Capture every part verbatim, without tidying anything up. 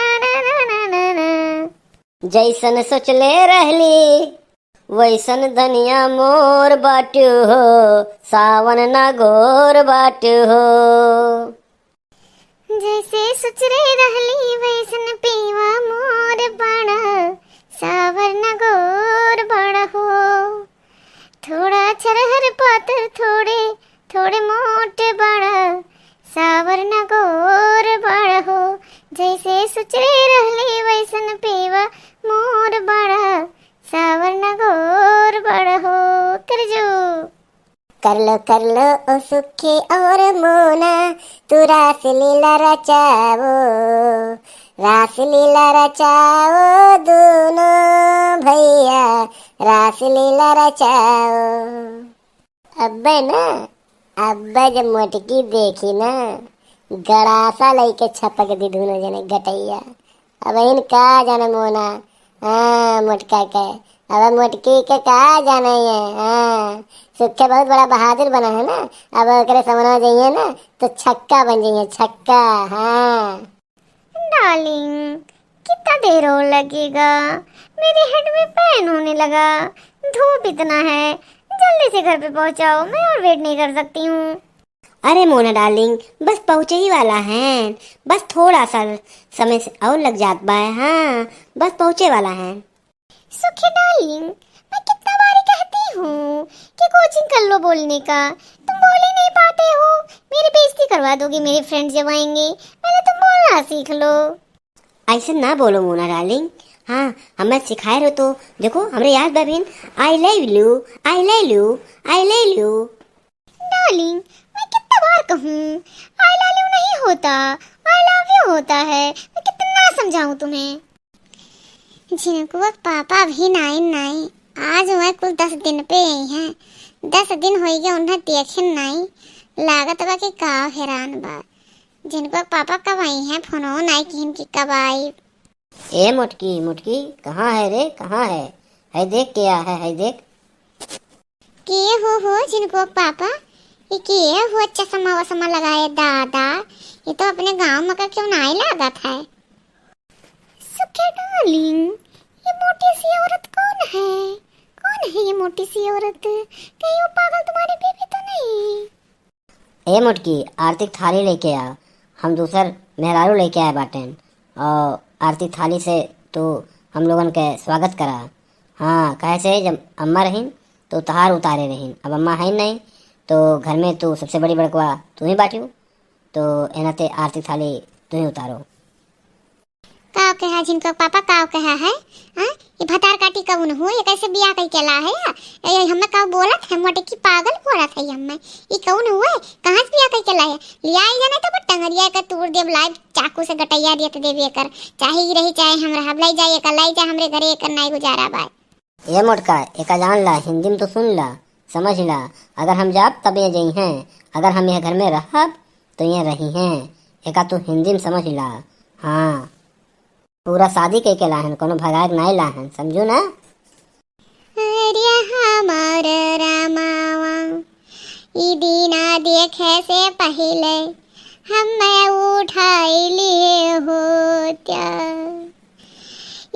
ना, ना, ना, ना, ना, ना। जैसन सोचले रहली, वैसन धनिया मोर बाटू हो, सावन ना घोर बाटू हो। जैसे सोचले रहली, वैसन पियवा मोर बाड़ा, सावर ना घोर बाड़ा हो। थोड़ा छरहर पातर, थोड़े, थोड़े मोट बाड़ा, सावर ना घोर बाड़ा हो। जैसे सोचले रहली, वैसन पियवा मोर बाड़ा, सावर ना घोर बाड़ा हो। कर जो। कर लो, कर लो ओ सुखी और मोना, तू रासलीला रचाओ, रासलीला रचाओ दोनों भैया, रासलीला रचाओ। अब्बे ना, अब्बे जब मोटकी देखी ना, गड़ासा लइके छपक दी दोनों जने गटैया। अब इन का जाने मोना, हाँ, मोटका के, अब मोटकी के का जाने ये, हाँ, सुखे बहुत बड़ा बहादुर बना है ना, अब ओकरे समनवा जइहे ना, तो छक्का बन जइहे, छक्का, हाँ। डार्लिंग, कितना देर और लगेगा? मेरे हेड में पेन होने लगा। धूप इतना है, जल्दी से घर पे पहुंचाओ, मैं और वेट नहीं कर सकती हूँ। अरे मोना डार्लिंग, बस पहुँचे ही वाला है, बस थोड़ा सा समय से और लग जात बा, हाँ, बस पहुँचे वाला है। सुखी डार्लिंग, मैं कितना बारी कहती हूँ कि कोचिंग कर लो बोलने का, तुम बोल ही नहीं पाते हो। मेरी बेइज्जती करवा दोगे मेरे फ्रेंड्स जब आएंगे, पहले तुम बोलना सीख लो। ऐसे ना बोलो मोना डार्लिंग, हाँ, हमें सिखाए रहो तो। देखो, हमरे याद बा बहिन, I love you, I love you, I love you। डार्लिंग, मैं कितना बार कहूँ, I love you नहीं होता, I love you होता है। मैं कितना समझाऊँ तुम्हें। झिनकुआ के पापा अभी नाई नाई, आज वह कुल दस दिन पे आई हैं। दस दिन होइगे उन्हें देखे नाई, लागत बा कि गाँव हैरान बा। झिनकुआ के पापा कब आई हैं, फोनो नाई किहिन कि कब आई। ए मोटकी, मोटकी, कहाँ है रे, कहाँ है? है देख के आ है, है देख। के हो, हो, झिनकुआ के पापा? ये के हो चश्मा वश्मा लगाए दादा? ये तो अपने गाँव में का क्यों नाई लागत है? सुखे डार्लिंग, ये मोटी सी औरत कौन है? कौन है ये मोटी सी औरत? कहीं वो पागल तुम्हारी बीबी तो नहीं? ए मोटकी, आरती के थाली लेके आ, हम दूसर मेहरारू लेके आए बाटेन, और आरती थाली से तू हम लोगन के स्वागत करा। हाँ, काहे से जब अम्मा रहीन तो तहार उतारे रहीन, अब अम्मा है नहीं तो घर में तू सबसे बड़ी बड़कवा तू ही बाटियो, तो एना ते आरती थाली तू ही उतारो। काव कहा झिनकुआ पापा, काव कहा है? हाँ? ये भतार काटी कौन हो? ये कैसे बियाह कई के ला है या? ये, ये हमें काव बोलत है, मोटे की पागल बोलत है हमें। ये कौन हुए? कहाँ से बियाह कई के ला है? लिया आई जाने तो टंगरिया का तोड़ देब, लाइव चाकू से गटैया देत देब एकर। चाहे ई रही, चाहे हम रहब, लाई जाए एकर, लाई जा हमरे घरे, एकर नाई गुजारा बाय। ए मोटका, एका जान ला, हिंदी में तो सुन ला, समझ ला। अगर हम जाब तब ये जइहें, अगर हम यह घर में रहब तो ये रही हैं। एका तू हिंदी में समझ ला। हाँ, पूरा शादी कइके लाहन, कोनो भगाए के नाई लाहन, समझू ना? अरे हमार रामावा, ई दीना देखे से पहिले हमें उठाई लिए होत्या।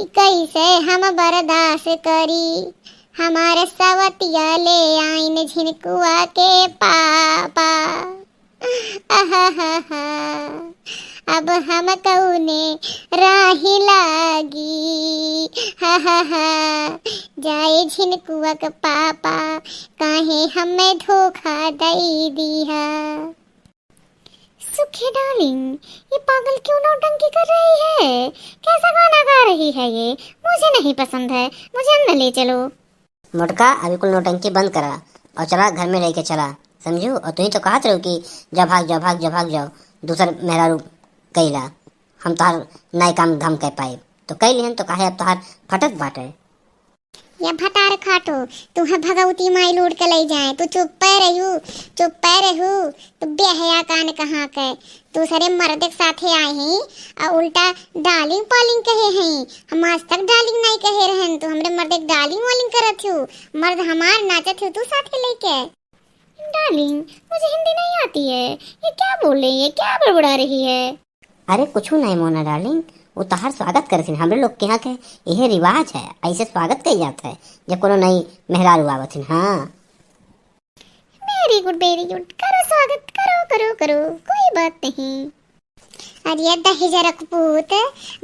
ई कैसे हम बर्दाश्त करी, हमार सवतिया ले आइन झिनकुआ के पापा। आहाहाहा, अब हम कौने राही लागी। हाहाहा, जाए झिनकुआ के पापा, काहे हमें धोखा दई दिहा। सुखी डार्लिंग, ये पागल क्यों नौटंकी कर रही है? कैसा गाना गा रही है ये? मुझे नहीं पसंद है, मुझे अंदर ले चलो। मोटका, अभी कुल नौटंकी बंद करा और चला घर में लेके चला, समझू? और तुही तो कहत रहो कि जा भाग जाओ, भाग जाओ, भाग जाओ, दूसर मेहरारू कइला। हम तोहार नाई काम धाम कइ पाइब। तो कइ लिहन तो काहे अब तोहार फटत बाटे। या भतार खाटो, तुहे भगवती माई लूट के लइ जाए, तू चुप्पे रहू, चुप्पे रहू, तू बेहया कान कहाँ के, दूसरे मर्द के साथे आए हैं और उल्टा डार्लिंग पार्लिंग कहे हैं। हम आज तक डार्लिंग नहीं कहे रहन, तू हमरे मर्द के डार्लिंग वार्लिंग करत हो, मर्द हमार नाचत हो तू साथे लेके। डार्लिंग, मुझे हिंदी नहीं आती है, ये क्या बोल रही है, क्या बड़बड़ा रही है? अरे कुछ नहीं मोना डार्लिंग, वो तहार स्वागत करत हिन। हमरे लोग के यहाँ के यह रिवाज है, ऐसे स्वागत कइल जात है जब कोनो नई मेहरारू आवत हिन। हाँ। Very good, very good, करो स्वागत, करो, करो, करो, कोई बात नहीं। अरे दहिजरा कपूत,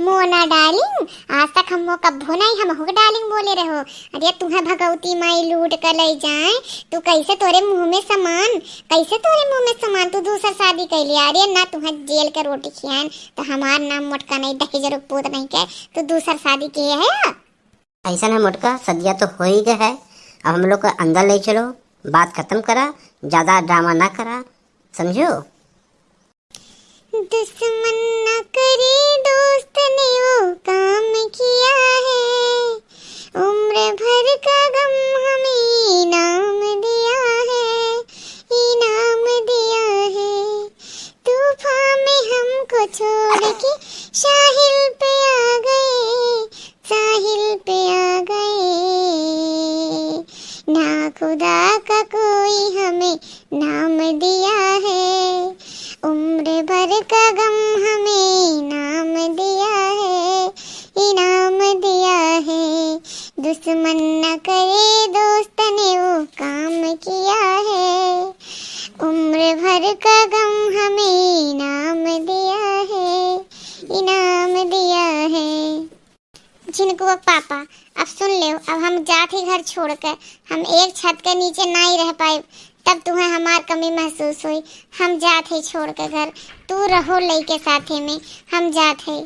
मोना डार्लिंग, आज तक हमहू कब्बो नहीं हमहू के डार्लिंग बोले रहो। अरे तुहे भगवती माई लूट के लइ जाए, तू कैसे तोरे मुँह में समान, कैसे तोरे मुँह में समान, तू दूसर शादी कइ लिया। अरे ना तुहे जेल के रोटी खियान तो हमार नाम मोटका नहीं, दहिजरा कपूत नहीं के, तू दूसर शादी किहे है। ऐसा ना मोटका, सदिया तो होइ गए है, अब हम लोग का अंदर लइ चलो, बात खतम करा, ज्यादा ड्रामा ना करा, समझो। दुश्मन न करे दोस्त ने वो काम किया है, उम्र भर का गम हमें इनाम दिया है, इनाम दिया है। तूफान में हमको छोड़ के साहिल पे आ गए, साहिल पे आ गए। ना खुदा का कोई हमें नाम दिया है, उम्र भर का गम हमें इनाम दिया है, इनाम दिया है। दुश्मन न करे दोस्त ने वो काम किया है, उम्र भर का गम हमें इनाम दिया है, इनाम दिया है। झिनकुआ के पापा, अब सुन लेव, अब हम जात ही घर छोड़ के, हम एक छत के नीचे नाई रह पाइब, तब तुहे हमार कमी महसूस होई। हम जात ही छोड़ के घर, तू रहो लइके साथे में, हम जात ही।